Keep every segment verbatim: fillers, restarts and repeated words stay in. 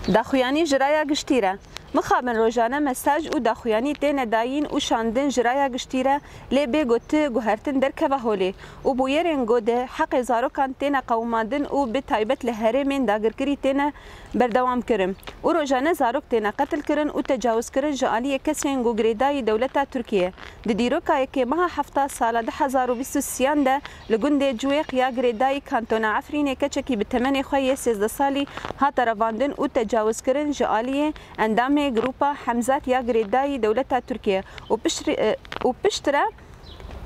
Daxuyanî ji raya giştî re. Mixabin rojane mesaj û daxuyanî têne dayîn û şandin ji raya giştî re, lê bê ku ti guhertin derkeve holê û bûyerên ku di heqê zarokan têne qewimandin û bi taybet li herêmên dagirkirî têne berdewam kirin û rojane zarok têne qetilkirin û tecawizkirin ji aliyê kesên ku girêdayî dewleta Tirkiye. Di dîroka yekê meha hefta sala du hezar û bîst û sêyan de li gundê Ciwêq ya girêdayî kantona Efrînê keçekî bi temenê xwe yê sêzdeh salî hate revandin û tecawizkirin ji aliyê endamê grûpa Hemzat ya girêdayî dewleta Tirkiye û piştre, e, û piştre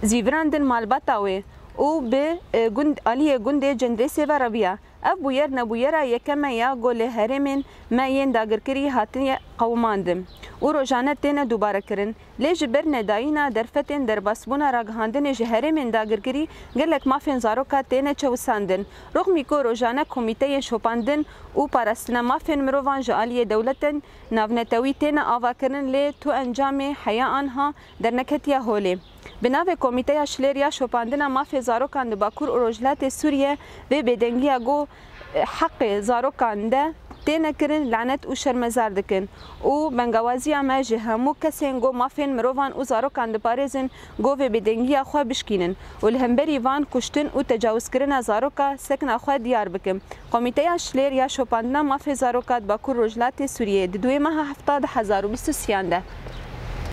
zîvirandin malbata wê û bi, e, gund, aliyê gundê Cendrêsê ve reviya. Ev bûyer nebûyera yekem e ya ku li herêmên me yên dagirkirî hatiye qewimandin û rojane têne dubare kirin. Lê ji ber nedayîna derfetên derbasbûna ragihandinê ji herêmên dagirkirî gelek mafên zaroka têne çewisandin. Rixmî ku rojane komîteyên şopandin û parastina mafên mirovan ji aliyê dewletên navnetewî têne avakirin, lê tu encamê heya anha derneketiye holê. Bi navê Komîteya Şilêr ya Şopandina Mafê Zarokan di Bakur û Rojhilatê Sûriye vê bêdengiya ku heqê zarokan de têne kirin lanet û şermezar dikin û bengawaziya me ji hemû kesên ku mafên mirovan û zarokan diparêzin ku vê bêdengiya xwe bişkînin û li hemberî van kuştin û tecawizkirina zaroka sekna xwe diyar bikin. Komîteya Şilêr ya Şopandina Mafê Zaroka di Bakur Rojhilatê Sûriyeyê di duê meha hefta du hezar û bîst û sêyan de.